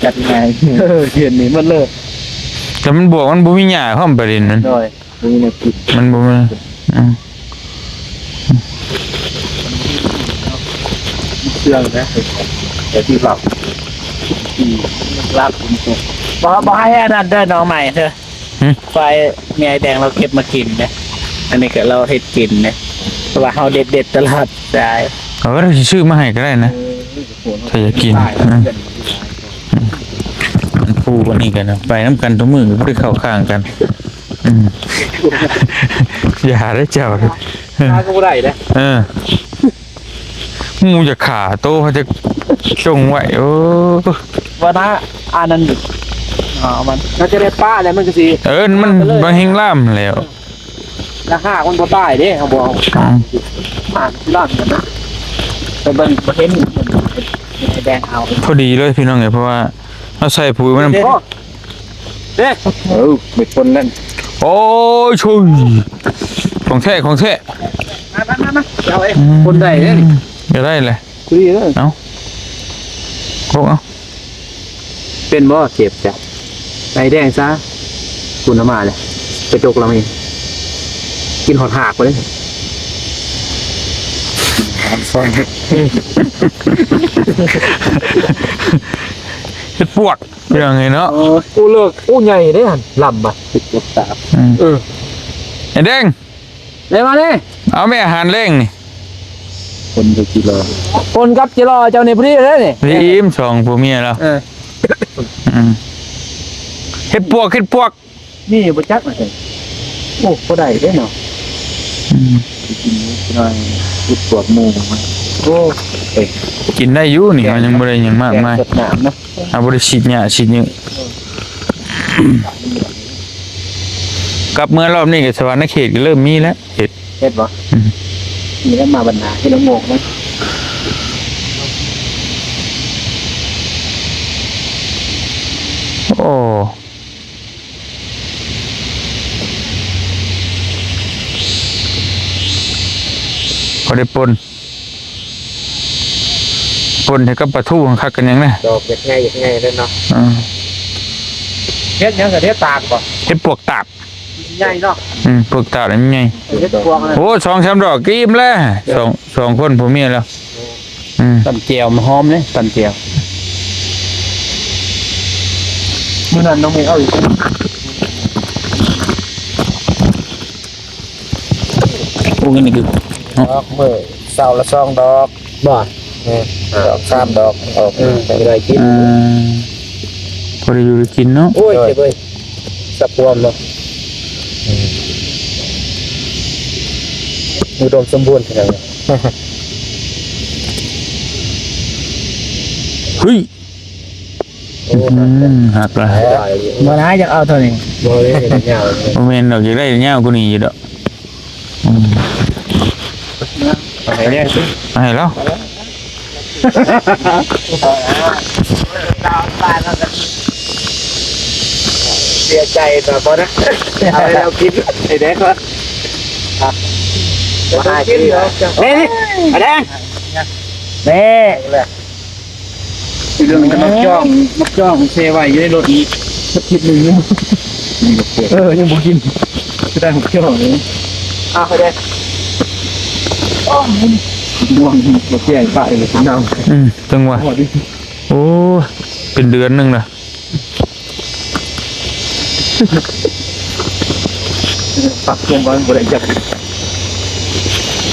ຈັດງ່າຍ. ເອີ ຂຽນນີ້ໝົດເລີຍ. ແຕ່ມັນບວກ ມັນບໍ່ມີຫຍ້າພ້ອມປະເດັນນັ້ນ. ໂດຍ ບໍ່ມີແນວກິນ ມັນບໍ່ມີ. ອືມ ເຊື່ອງນະ ແຕ່ທີ່ເວົ້າ ອືມ ລັບ ບໍ່ ບໍ່ໃຫ້ອັນນັ້ນເດີ ນ້ອງໃໝ່ເດີ. ຫຶ? ໄຟແມ່ໃຫຍ່ແດງລາວເກັບມາກິນເດ້. ອັນນີ້ກໍລາວເຮັດກິນເດ້ ເພາະວ່າເຮົາເດັດໆຕະຫຼອດສາຍ. ເອີ ຊິຊື້ມາໃຫ້ກໍໄດ້ນະ ເອີ ຖ້າຢາກກິນ. ອືມ ອືມ ອັນຜູ້ອັນນີ້ກັນນະ ໄປນຳກັນທຸກມື້ ບໍ່ໄດ້ເຂົ້າຂ້າງກັນ. ອືມ ຢ່າເດີເຈົ້າ. ຫາກໍບໍ່ໄດ້ເດ້. ເອີ ໝູຈະຂ້າໂຕ ເຂົາຈະຈົ່ງໄວ້. ໂອ້ ວ່ານະ ອັນນັ້ນ ອໍ ມັນ ມັນຈະໄດ້ປະແລ້ວ ມັນກໍຊິ ເອີ ມັນ ມັນແຮງລາມແລ້ວ. ລະຫາກມັນບໍ່ຕາຍເດ້ ເຮົາບໍ່ເອົາ. ອືມ ຫາກມັນຊິລາມກັນນະ. ໄປເບິ່ງ ບໍ່ເຫັນ ແດງເອົາ ພໍດີເລີຍພີ່ນ້ອງເອີຍ ເພາະວ່າເຮົາໃສ່ປຸ໋ຍມັນ ເດ້ ເດ້ ເອີ ເມັດຝົນນັ້ນ. ໂອ້ຍ ຊຸຍ ຂອງແທ້ ຂອງແທ້. ມາ ມາ ມາ ມາ ເອົາເອງ. ອືມ ຄົນໄດ້ເດ້ນີ້ ກໍໄດ້ແຫຼະ ພໍດີເດີ. ເອົາ ລົງເອົາ ເປັນບໍ່ ເຈັບຈ້ະ ໄດ້ແດງຊະ. ຄຸນເອົາມາແຫຼະ ໄປຕົກລະມີ ກິນຮອດຫາກພຸ້ນເດ້. ເຮັດປວກ ເປັນຫຍັງນີ້ເນາະ. ໂອ້ ເລິກ ໂອ້ ໃຫຍ່ເດ້ຫັ້ນ ລຳບາດ. ເຮັດປວກຕາບ. ອືມ ເອີ ໄອ້ແດງ ໄດ້ມານີ້ ເອົາແມ່ອາຫານແລງນີ້. ຄົນກັບຈິລໍ ຄົນກັບຈິລໍເຈົ້ານີ້ພໍດີເລີຍນີ້ ອີ່ມສອງຜົວເມຍລາວ. ເອີ ອືມ ເຮັດປວກ ເຮັດປວກ ມີບໍ່ຈັກນະ. ໂອ້ ພໍໄດ້ເດ້ເນາະ. ອືມ ກິນໜ້ອຍ ເຮັດປວກໝູ. ໂອ້ ເອີ ກິນໄດ້ຢູ່ນີ້ ເຮົາຍັງບໍ່ໄດ້ຫຍັງມາກມາຍ ແກງສົດນ້ຳເນາະ. ເຮົາບໍ່ໄດ້ສີດຫຍ້າສີດຫຍັງ. ກັບເມືອລອບນີ້ກໍສະຫວັນນະເຂດກໍເລີ່ມມີແລ້ວ ເຫັດ ເຫັດບໍ່? ອືມ ມີແລ້ວ ມາບັນນາເຫັດລະໂງກນະ. ໂອ້ ພໍໄດ້ປົ່ນ ປົ່ນໃຫ້ກັບປາທູ ຄັກກັນຫຍັງນະ. ດອກຢາກໃຫຍ່ ຢາກໃຫຍ່ເລີຍເນາະ. ອືມ ເຫັດຫຍັງ ເຫັດຕາບບໍ່? ເຫັດປວກຕາບ ໃຫຍ່ເນາະ. ອືມ ປວກຕາບນີ້ມັນໃຫຍ່. ເຫັດປວກນະ. ໂອ້ ສອງສາມດອກກໍອີ່ມແລ້ວ ສອງ ສອງຄົນຜົວເມຍແລ້ວ. ອືມ ຕຳແຈ່ວມັນຫອມເດ້ ຕຳແຈ່ວ. ມື້ນັ້ນນ້ອງເມເອົາອີກ. ໂອ້ ອັນນີ້ຄື ດອກ ມື້ເຊົ້າລະສອງດອກ. ບໍ່? ແມ່ນ ສອງສາມດອກອອກ. ເອີ ໄດ້ກິນ. ອືມ ພໍໄດ້ຢູ່ໄດ້ກິນເນາະ. ໂອ້ຍ ເຈັບເອີຍ ສະພວມເນາະ. ອືມ ອຸດົມສົມບູນຂະໜາດ. ເຮີ້ຍ ອືມ ຫັກລະ ບໍ່ນາ ຢາກເອົາເທົ່ານີ້ ບໍ່ເລີຍ ຍາວ ບໍ່ແມ່ນດອກ ຢາກໄດ້ຍາວກວ່ານີ້ຢູ່ດອກ. ອືມ ເອົາໃຫ້ແດ່ ເອົາໃຫ້ລາວ ເສຍໃຈຕົວະບໍ່ນະ ເອົາໃຫ້ລາວກິນ ໃຫ້ແດ່ກ່ອນ ມາຫາກິນເນາະ ນີ້ ນີ້ ອາແດງ ນີ້ ເລື່ອງກັບໝາກຈອກ ໝາກຈອກແຊ່ໄວ້ຢູ່ໃນລົດອີກ ອາທິດໜຶ່ງ ເອີ ຍັງບໍ່ກິນ ຊິໄດ້ໝາກຈອກນີ້ ເອົາໄປເດ້ ດວງບໍ່ແຈ້ງປາກເລີຍ ເນົ່າ ອືມ ຈັ່ງຫວະ ໂອ້ ເປັນເດືອນໜຶ່ງລະ ປັກຕົວມັນບໍ່ໄດ້ຈັກ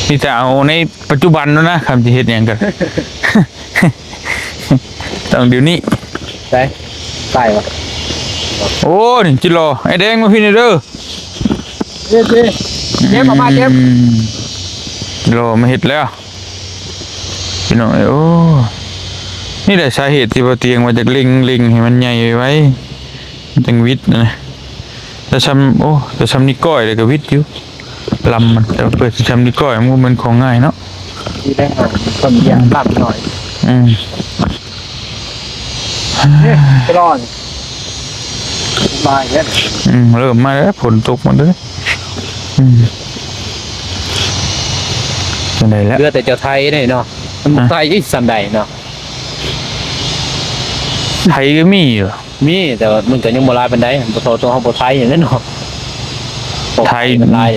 ມີແຕ່ເອົາໃນປັດຈຸບັນໂລດນະ ຄຳຊິເຮັດຫຍັງກໍ ຕ້ອງດຽວນີ້ ໄດ້ ໄດ້ວະ ໂອ້ ນີ້ຈິລໍ ໄອ້ແດງມາພີ້ແດ່ເດີ ເຈັບ ເຈັບ ເຈັບ ອອກມາ ເຈັບ ອືມ ຈິລໍມາເຮັດແລ້ວ ພີ່ນ້ອງເອີຍ ໂອ້ ນີ້ແຫຼະສາເຫດທີ່ບໍ່ຕຽງວ່າຈະເລັ່ງ ເລັ່ງໃຫ້ມັນໃຫຍ່ໄວໆ ມັນຈັ່ງຫວິດນະ ແຕ່ຊ່ຳ ໂອ້ ແຕ່ຊ່ຳນິ້ວກ້ອຍແລ້ວກໍຫວິດຢູ່ ລຳມັນ ແຕ່ວ່າເພື່ອຊິຊ່ຳນິ້ວກ້ອຍ ມັນບໍ່ແມ່ນຂອງງ່າຍເນາະ ທີ່ໄດ້ເອົາຄົນດຽວລຳໜ້ອຍ ອືມ ເອີ ໄປລອນ ມາອີກແລ້ວ ອືມ ເລີ່ມມາແລ້ວ ຝົນຕົກມາເດີ ອືມ ຈັ່ງໃດແລ້ວ ເຫຼືອແຕ່ເຈົ້າໄຖນີ້ເນາະ ມັນບໍ່ ຮະ ໄຖອີກສ່ຳໃດເນາະ ໄຖກໍມີຢູ່ ມີ ແຕ່ວ່າມັນກໍຍັງບໍ່ຫຼາຍປານໃດ ບໍ່ເທົ່າຕົວເຮົາບໍ່ໄຖຫັ້ນແຫຼະເນາະ ໄຖມັນຫຼາຍ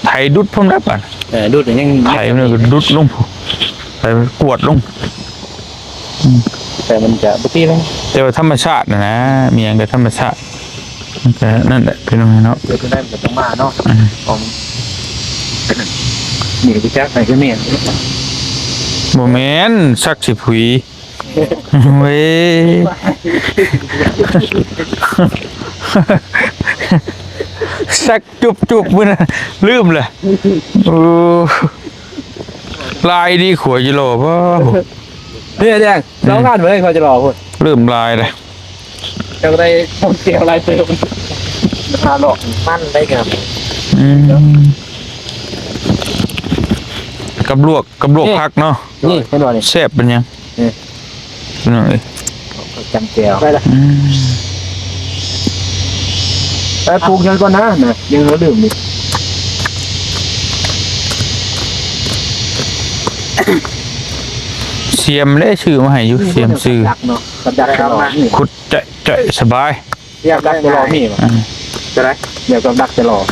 ໄຖດຸດພ້ອມແລ້ວບາດ ເອີ ດຸດຍັງ ໄຖມັນກໍດຸດລົງ ໄຖມັນກວດລົງ ອືມ ແຕ່ມັນຈະບໍ່ຕີແລ້ວ ແຕ່ວ່າທຳມະຊາດນະນະ ມີຫຍັງກໍທຳມະຊາດ ມັນກໍນັ້ນແຫຼະພີ່ນ້ອງເນາະ ເກີດຂຶ້ນໄດ້ມັນກໍຕ້ອງມາເນາະ ອືມ ຂອງ ນີ້ຮູ້ຈັກໃຜຄືແມ່ນ ບໍ່ແມ່ນ ສັກຊິຜຸຍ ເວີຍ ສັກຈຸບໆ ມື້ນັ້ນ ລືມແຫຼະ ໂອ້ ຫຼາຍດີ ຂົວຈິລໍບໍ່ ນີ້ແດງ ສອງອັນເລີຍ ຂົວຈິລໍພຸ້ນ ເລີ່ມຫຼາຍເດ້ ເຈົ້າໄດ້ຂອງແຈວຫຼາຍເຕີບ ຫາຫຼອກມັນໄດ້ງາມ ອືມ ກັບລວກ ກັບລວກ ນີ້ ຜັກເນາະ ນີ້ເຫັນບໍ່ນີ້ ແຊບເປັນຫຍັງ ນີ້ ພີ່ນ້ອງເອີຍ ຈຳແຈ່ວ ໄປລະ ອືມ ໄປປູກຫຍັງກ່ອນນະ ນະ ຍັງລືມອີກ ສຽມແຫຼະ ຊື້ມາໃຫ້ຢູ່ ສຽມຊື້ ກັບດັກເນາະ ກັບດັກຕະຫຼອດນີ້ ຂຸດ ຈະ ຈະສະບາຍ ຢາກດັກຕະຫຼອດມີບໍ່? ອືມ ຈະໄດ້ ຢາກກັບດັກຕະຫຼອດ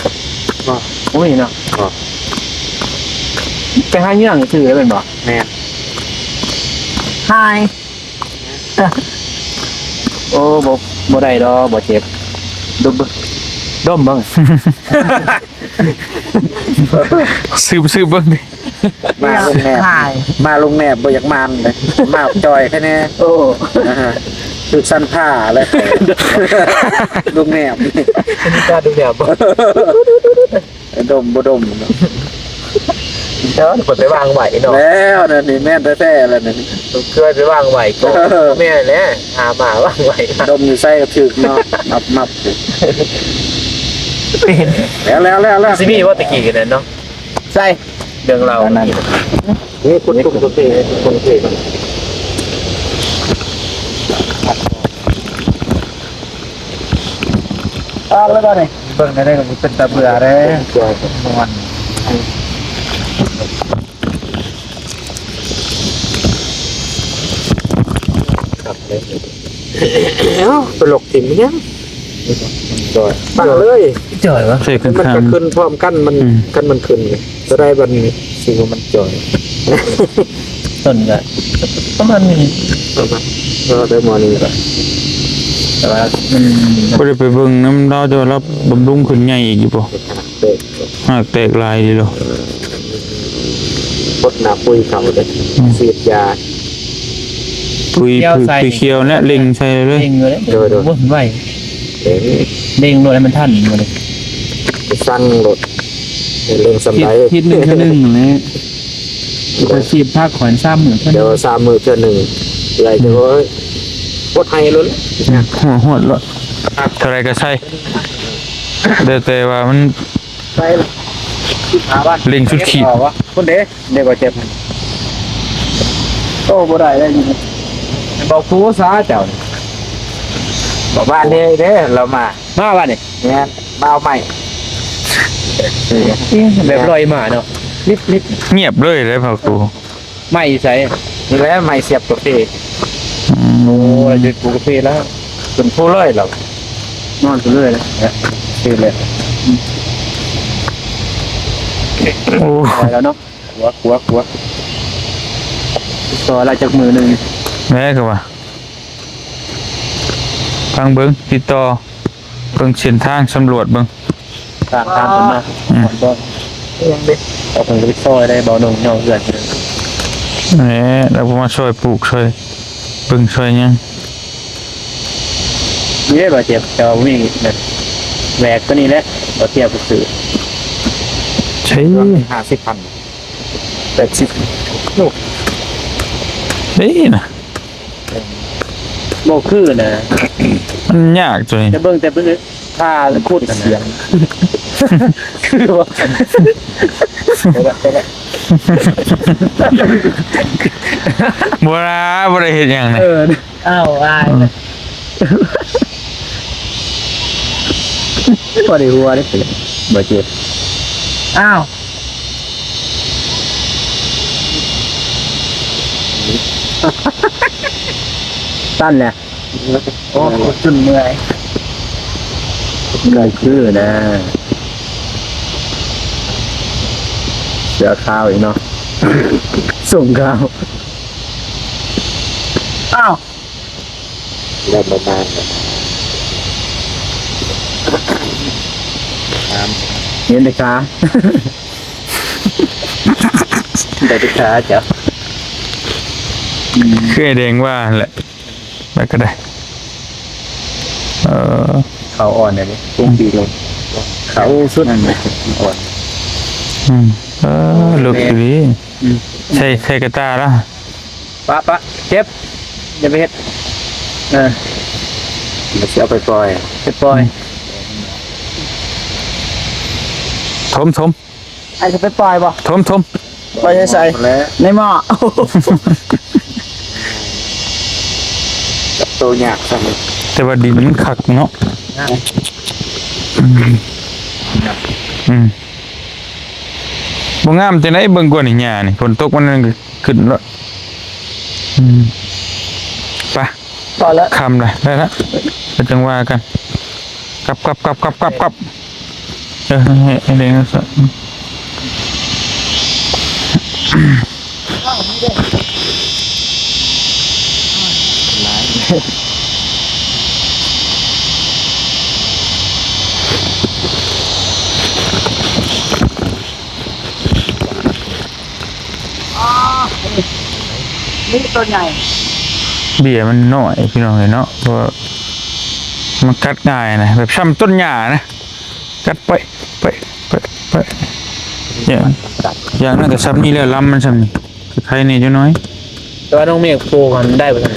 ບໍ່ ບໍ່ມີເນາະ ບໍ່ ໄປຫາເຫຍື່ອງຊື່ແມ່ນບໍ່? ແມ່ນ ຫາຍ ໂອ້ ບໍ່ ບໍ່ໄດ້ດອກ ບໍ່ເຈັບ ດົມເບິ່ງ ດົມເບິ່ງ ສືບ ສືບເບິ່ງ ມາລຸງແນບ ມາລຸງແນບບໍ່ຢາກມານເດ້ ມາຈ່ອຍແຄ່ແນ່ ໂອ້ ອ່າຮະ ຖືກສັນພ້າແລ້ວ ລຸງແນບ ມີການດູແນບບໍ່ ດົມບໍ່ດົມເນາະ ເຈົ້າເພິ່ນໄປວາງໄວ້ເນາະ ແລ້ວນັ້ນນີ້ແມ່ນແທ້ໆແລ້ວນັ້ນ ເຄື່ອນໄປວາງໄວ້ກໍ ເອີ ແມ່ນແຫຼະ ຫາມາວາງໄວ້ ດົມຢູ່ໃສກໍຖືກເນາະ ມັບໆ ແລ້ວ ແລ້ວ ແລ້ວ ແລ້ວ ຊິມີບໍ່ຕະກີ້ກັນນັ້ນເນາະ ໃສ່ເລື່ອງລາວນັ້ນ ນີ້ຄຸດ ຄຸດ ຄຸດ ຄຸດ ອ່າ ແລ້ວບາດນີ້ ເບິ່ງໄດ້ກໍເປັນຕາເບື່ອເດ້ ມ່ວນ ຄັກເລີຍ ເອົ້າ ໄປຫຼົກຖິ້ມອີຫຍັງ ຈ່ອຍ ຕັ້ງເລີຍ ຈ່ອຍວະ ໃສ່ເຄື່ອງ ມັນຈະຂຶ້ນພ້ອມກັນ ມັນ ອືມ ຄັນມັນຂຶ້ນ ຈະໄດ້ບັດນີ້ ຊື່ວ່າມັນຈ່ອຍ ຕົ້ນກະປະມານນີ້ ປະມານ ກໍໄດ້ໝໍ້ນີ້ກະ ແຕ່ວ່າມັນ ບໍ່ໄດ້ໄປເບິ່ງນຳລາວ ແຕ່ວ່າລາວບຳລຸງຂຶ້ນໃຫຍ່ອີກຢູ່ບໍ່? ຮາກແຕກຫຼາຍດີໂລດ ພົດໜ້າປຸຍເຂົ້າເດ້ ອືມ ສີດຢາ ປຸຍ ປຸຍຂຽວແລະ ເລັ່ງໃສ່ເລີຍ ເລັ່ງເລີຍ ໂດຍໆ ບໍ່ໄວ ເລັ່ງ ເລັ່ງໂລດໃຫ້ມັນທັນ ສັ່ງໂລດ ເລັ່ງສ່ຳໃດ ທິດໜຶ່ງເທື່ອໜຶ່ງແຫຼະ ຂ້ອຍສີດຜັກຂ້ອຍສາມມື້ເທື່ອໜຶ່ງ ດຽວສາມມື້ເທື່ອໜຶ່ງ ເອື້ອຍ ອືມ ໂອ້ຍ ໂຄດໄຮໂລດ ຫົວ ຫົວໂລດ ເທົ່າໃດກໍໃສ່ ແຕ່ ແຕ່ວ່າມັນ ໃສ່ ສິບຫ້າບາດ ເລັ່ງສຸດຂີດ ເອົາວະ ພຸ້ນເດ້ ເດ້ບໍ່ເຈັບ ໂອ້ ບໍ່ໄດ້ເລີຍ ບໍ່ຄູສາເຈົ້າ ບໍ່ບ້ານເດ້ ເດ້ລາວມາ ມາບາດນີ້ ແມ່ນ ມາເອົາໄມ້ ແບບລອຍມາເນາະ ລິບໆ ງຽບເລີຍເດ້ພໍ່ຄູ. ໄມ້ຢູ່ໃສ? ນີ້ແຫຼະໄມ້ສຽບກາເຟ. ອືມ ໂອ້ ລາວຈະປູກກາເຟແລ້ວ ຂຶ້ນພູເລີຍລາວ ນອນພຸ້ນເລີຍແຫຼະ ເຮັດແຫຼະ ໂອ້ ໄປແລ້ວເນາະ ກົວໆໆ ຕໍ່ລາວຈັກມື້ໜຶ່ງ ແມ່ນຄືວ່າ ຟັງເບິ່ງ ຕິດຕໍ່ ເບິ່ງເສັ້ນທາງ ສຳຫຼວດເບິ່ງ ທາງ ທາງເພິ່ນເນາະ ອືມ ເອົາເພິ່ນໄປຊ່ອຍໄດ້ ເບົາໜົງເນາະ ເຮືອນ ແໝ ແລ້ວບໍ່ມາຊ່ອຍປູກ ຊ່ອຍເບິ່ງ ຊ່ອຍຫຍັງ ນີ້ເດ້ ບາດເຈັບ ແຕ່ວ່າມີແບບແຫວກຕົວນີ້ແຫຼະ ບໍ່ທຽບໄປຊື້ ໃຊ່ ຫ້າສິບພັນ ແປດສິບ ໂອ້ ເດ້ນະ. ບໍ່ຄືນະ ມັນຍາກຕົວນີ້ ຈະເບິ່ງແຕ່ເພິ່ນພາຂຸດນະ ສຽງ ຄືວ່າ ບໍ່ລະ ບໍ່ໄດ້ເຮັດຫຍັງນະ ເອີ ອ້າວ ອາຍ ອືມ ບໍ່ໄດ້ຫົວເດ້ ບໍ່ເຈັບ ອ້າວ ຕັນແຫຼະ ໂອ້ ຈົນເມື່ອຍ ເມື່ອຍຄືນະ ເສື້ອຂາວອີກເນາະ ສົ່ງຂາວ ອ້າວ ແລ້ວປະມານ ເຫັນແຕ່ຂາ ໄດ້ແຕ່ຂາເຈົ້າ ອືມ ຄືໄອ້ແດງວ່າຫັ້ນແຫຼະ ໄປກໍໄດ້ ເອີ ເຂົາອ່ອນແນວນີ້ ປຸງປີລົງ ເຂົາສຸດນັ້ນ ອ່ອນ ອືມ ເອີ ເລິກອີ່ຫຼີ ອືມ ໃສ່ ໃສ່ກະຕ່າລະ ປະ ປະ ເຈັບ ຢ່າໄປເຮັດ ເອີ ມັນຊິເອົາໄປປ່ອຍ ໄປປ່ອຍ ອືມ ຖົມ ຖົມ ອ້າຍຈະໄປປ່ອຍບໍ່? ຖົມ ຖົມ ປ່ອຍໃສ? ແລ້ວ ໃນໝໍ້ ຈັບໂຕຍາກຊ້ຳ ແຕ່ວ່າດິນມັນຄັກເນາະ ງາມ ອືມ ອືມ ບໍ່ງາມຈັ່ງໃດ ເບິ່ງກວ່ານີ້ ຫຍ້ານີ້ ຝົນຕົກມັນກໍຂຶ້ນແລ້ວ ອືມ ໄປ ພໍແລ້ວ ຄ່ຳແລ້ວ ໄດ້ແລ້ວ ໄປຈັ່ງວ່າກັນ ກັບ ກັບ ກັບ ກັບ ກັບ ກັບ ເອີ ໃຫ້ ໃຫ້ແດງຊະ ອໍ ນີ້ຕົວໃຫຍ່ ເບ້ຍມັນນ້ອຍພີ່ນ້ອງເອີຍເນາະ ເພາະວ່າມັນກັດງ່າຍນະ ແບບຊ່ຳຕົ້ນຫຍ້ານະ ກັດໄປ ໄປ ໄປ ໄປ ຢ່າງ ຢ່າງນັ້ນກໍຊ່ຳນີ້ແຫຼະ ລຳມັນຊ່ຳນີ້ ໃຄແດ່ຈັກໜ້ອຍ ແຕ່ວ່ານ້ອງເມກປູກຫັ້ນໄດ້ບໍ່ທັນ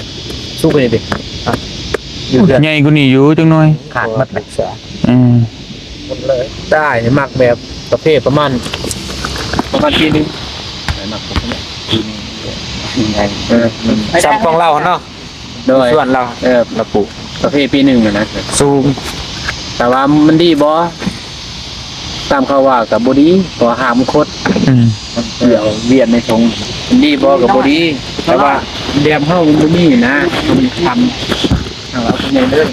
ສູງກວ່ານີ້ຕິ ຢູ່ເຮືອນ ໃຫຍ່ກວ່ານີ້ຢູ່ຈັກໜ້ອຍ ຂາດໝົດແຫຼະ ເອີ ໝົດເລີຍ ຕາຍນີ້ມັກແບບປະເພດປະມານ ປະມານປີໜຶ່ງ ມັກປີໜຶ່ງ ເອີ ຊ່ຳຂອງລາວຫັ້ນເນາະ ໂດຍ ສ່ວນລາວ ເອີ ລາວປູກ ປະເພດປີໜຶ່ງຫັ້ນນະ ສູງ ແຕ່ວ່າມັນດີບໍ່? ຕາມເຂົາວ່າກໍບໍ່ດີ ເພາະວ່າຮາກມັນຄົດ ອືມ ມັນກ່ຽວວຽນໃນຖົງ ມັນດີບໍ່ກໍບໍ່ດີ ແຕ່ວ່າແດມເຮົາມັນບໍ່ມີນະ ມັນທຳ ເອົາເອົາຕົວໃຫຍ່ເລີຍ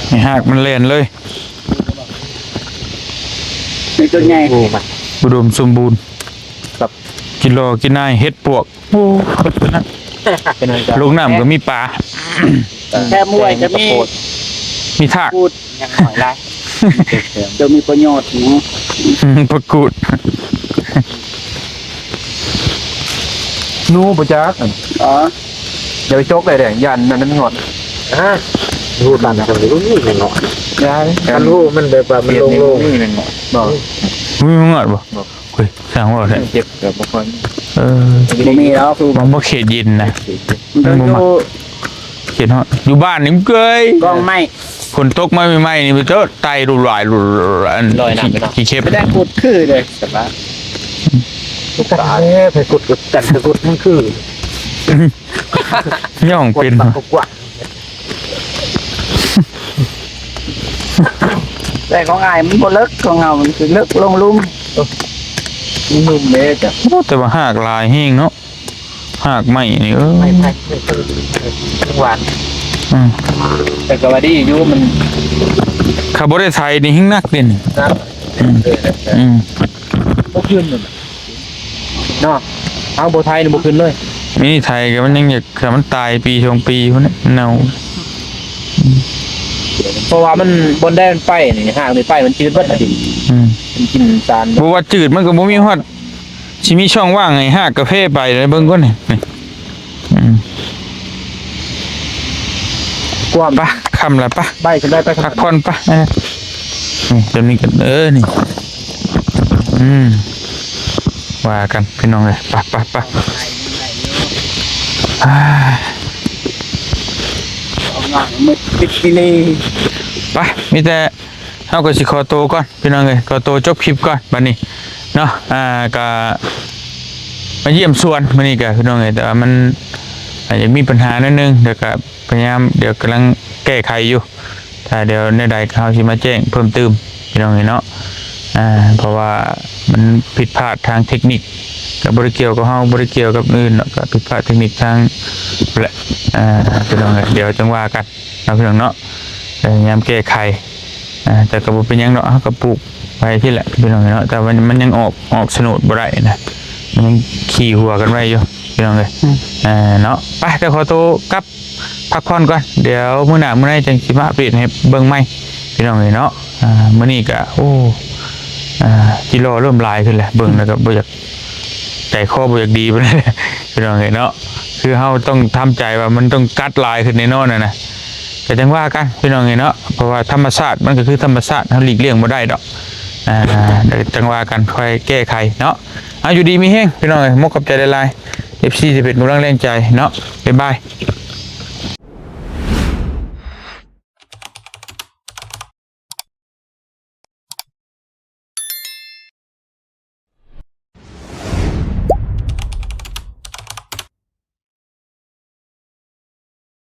ໃຫ້ຮາກມັນແລ່ນເລີຍ ໃຫ້ຕົວໃຫຍ່ ອຸດົມສົມບູນ ກິນລໍກິນນາຍ ເຫັດປວກ ໂອ້ ເບິດເລີຍນະ ລົງນ້ຳກໍມີປາ ແຄມຫ້ວຍກໍມີ ມີທາກ ປູດ ຍັງໜ້ອຍຫຼາຍ ຈະມີປະໂຫຍດຢູ່ ຜັກກູດ ໜູບໍ່ຈັກ ອໍ ຢ່າໄປຈົກໄດ້ແດງ ຢ້ານນັ້ນມັນຮອດ ຮະ ຮູ້ຕັນ ຄັນຮູ້ນີ້ແມ່ນເນາະ ຢ່າ ຄັນຮູ້ມັນແບບວ່າມັນໂລ່ງໆ ນີ້ແມ່ນເນາະ ບໍ່ ບໍ່ມີໝາກງອດບໍ່? ບໍ່. ໂອ້ຍ ຊ່າງເວົ້າແທ້. ເຈັບກໍບໍ່ຄ່ອຍ. ເອີ ບໍ່ມີແລ້ວ ຄື ມັນບໍ່ເຂດເຢັນນະ. ມັນຢູ່ ມັນບໍ່ມັກ ເຂດຮ້ອນ. ຢູ່ບ້ານນີ້ເກີຍ ກອງໄມ້ ຝົນຕົກມາໃໝ່ໆນີ້ ໄປເຈີໄຕ່ລຸດຫຼາຍ ລຸດ ອັນ ລອຍນ້ຳ ຂີ້ ເນາະ ຂີ້ເຂັບ ໄປໄດ້ກຸດຄືເດ້ ສະບາຍ. ໄປກຸດກັນ ໄປກຸດມັນຄື ຍ່ອງເປັນ ກວາດ ແຕ່ຂອງອ້າຍມັນບໍ່ເລິກ ຂອງເຮົາມັນຄືເລິກລົງລຸ່ມ ເອີ ລຸ່ມເດ້ຈ້ະ. ໂອ້ ແຕ່ວ່າຮາກຫຼາຍແຮງເນາະ ຮາກໄມ້ນີ້ ເອີ ໄມ້ໄຜ່ ຫວານ. ອືມ ແຕ່ກໍວ່າດີຢູ່ ມັນ ຖ້າບໍ່ໄດ້ໄຖນີ້ແຮງໜັກເດ້ນີ້. ນະ ອືມ ເອີ ອືມ ບໍ່ຂຶ້ນ ເນາະ ເຮົາບໍ່ໄຖນີ້ບໍ່ຂຶ້ນເລີຍ. ນີ້ໄຖກໍມັນຍັງຢາກ ຖ້າມັນຕາຍປີສອງປີພຸ້ນນະ ເນົ່າ. ເພາະວ່າມັນ ບ່ອນໃດມັນໄປນີ້ ຮາກນີ້ໄປ ມັນຈືດເບິດອະດິນ. ອືມ ມັນກິນສານ ບໍ່ວ່າຈືດມັນກໍບໍ່ມີຮອດ ຊິມີຊ່ອງວ່າງໃຫ້ຮາກກາເຟໄປເລີຍ ເບິ່ງກ່ອນນີ້. ນີ້ ອືມ ກວ້າງ ໄປ ຄ່ຳລະ ໄປ ໄປຂຶ້ນໄດ້ ໄປ ພັກຜ່ອນໄປ. ນີ້ ຈຳນີ້ກັນ ເອີ ນີ້ ອືມ ວ່າກັນພີ່ນ້ອງເອີຍ ໄປ ໄປ ໄປ. ໄປ ມີແຕ່ເຮົາກໍຊິຂໍໂຕກ່ອນ ພີ່ນ້ອງເອີຍ ຂໍໂຕຈົບຄລິບກ່ອນບັດນີ້ເນາະ. ອ່າ ກໍມາຢ້ຽມສວນມື້ນີ້ກໍ ພີ່ນ້ອງເອີຍ ແຕ່ວ່າມັນ ອ່າ ຍັງມີບັນຫາໜ້ອຍໜຶ່ງ ແລ້ວກໍພະຍາຍາມ ດຽວກຳລັງແກ້ໄຂຢູ່. ຖ້າດຽວແນວໃດເຮົາຊິມາແຈ້ງເພີ່ມຕື່ມ ພີ່ນ້ອງເອີຍເນາະ. ອ່າ ເພາະວ່າມັນຜິດພາດທາງເຕັກນິກ ກໍບໍ່ໄດ້ກ່ຽວກັບເຮົາ ບໍ່ໄດ້ກ່ຽວກັບອື່ນເນາະ ກໍຜິດພາດເຕັກນິກທາງ ແຫຼະ ອ່າ ພີ່ນ້ອງເອີຍ ດຽວຈັ່ງວ່າກັນເນາະ ພີ່ນ້ອງເນາະ. ພະຍາຍາມແກ້ໄຂ ອ່າ ແຕ່ກໍບໍ່ເປັນຫຍັງດອກ ເຮົາກໍປູກໄວ້ທີ່ແຫຼະ ພີ່ນ້ອງເນາະ. ແຕ່ວ່າມັນຍັງອອກ ອອກສະໂນດບໍ່ໄດ້ນະ ມັນຍັງຂີ່ຫົວກັນໄວ້ຢູ່ ພີ່ນ້ອງເອີຍ. ອືມ ເນາະ ໄປ ດຽວຂໍໂຕກັບ ພັກຜ່ອນກ່ອນ ດຽວມື້ໜ້າມື້ໃນຈັ່ງຊິມາອັບເດດໃຫ້ເບິ່ງໃໝ່ ພີ່ນ້ອງເອີຍເນາະ. ອ່າ ມື້ນີ້ກະ ໂອ້ ອ່າ ກິໂລເລີ່ມຫຼາຍຂຶ້ນແລ້ວ ເບິ່ງແລ້ວກໍບໍ່ຢາກ ໃຈຄໍບໍ່ຢາກດີປານໃດ ພີ່ນ້ອງເອີຍເນາະ. ຄືເຮົາຕ້ອງທຳໃຈວ່າມັນຕ້ອງກັດຫຼາຍຂຶ້ນແນ່ນອນຫັ້ນນະ ກໍຈັ່ງວ່າກັນ ພີ່ນ້ອງເອີຍເນາະ. ເພາະວ່າທຳມະຊາດມັນກໍຄືທຳມະຊາດ ເຮົາຫຼີກລ່ຽງບໍ່ໄດ້ດອກ. ອ່າ ດຽວຈັ່ງວ່າກັນ ຄ່ອຍແກ້ໄຂເນາະ. ເອົາ ຢູ່ດີມີແຮງ ພີ່ນ້ອງເອີຍ ໝົກຂອບໃຈຫຼາຍໆ ເອັຟຊີ ທີ່ເປັນກຳລັງແຮງໃຈເນາະ. ບາຍບາຍ.